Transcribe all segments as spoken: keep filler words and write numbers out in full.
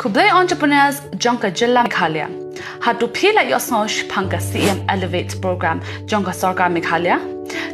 Khublei entrepreneurs jong ka jylla Meghalaya. Hato phi la ïohsngew shaphang ka C M Elevate program jong ka sorkar Meghalaya?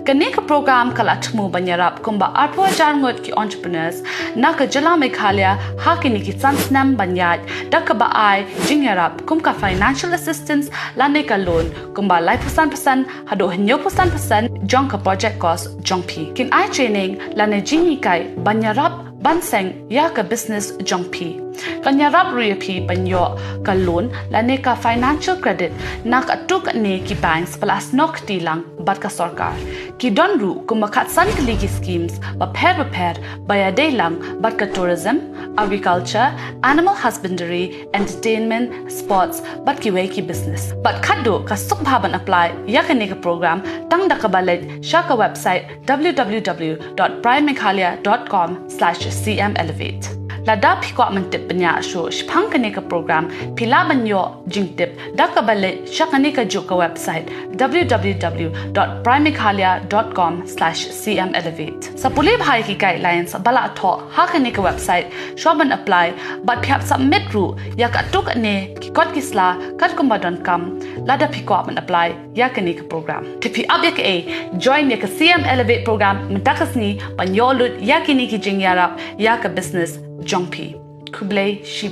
Kane ka program ka la thmu ban ïarap kumba arphew hajar ngut ki entrepreneurs na ka jylla Meghalaya ha kine ki san snem ban ïaid, da kaba ai jingïarap kum ka financial assistance lane ka loan kumba laiphew san percent haduh hynñiewphew san percent jong ka project cost jong phi. Kin ai training lane jinghikai ban ïarap ban seng ïa ka business jong phi. Kan ïarap ruh ïa phi ban ïoh ka loan lane ka financial credit na katto katne ki banks ba la snoh kti lang bad ka sorkar. Ki don ruh kumba khatsan tylli ki schemes bapher bapher ba ïadei lang bad ka tourism, agriculture, animal husbandry, entertainment, sports bad kiwei ki business. Bad khadduh ka suk bha ban apply ïa kane ka program, tang da kaba leit sha ka website w w w dot prime meghalaya dot com slash c m elevate. Lada phi kwah ban tip bniah shuh shaphang kane ka program, phi lah ban ïoh jingtip da kaba leit sha kane kajuh ka website w w w dot prime meghalaya dot com slash c m elevate. Sa pule bha ïa ki guidelines ba la thoh ha kane ka website shwa ban apply, bad phi hap submit ruh ïa katto katne ki kot ki sla katkum ba donkam lada phi kwah ban apply ïa kane ka program. Te phi ap ïa kaei, join ïa ka C M Elevate program mynta ka sngi ban ïoh lut ïa kine ki jingïarap ïa ka business jong phi. Khublei shibun.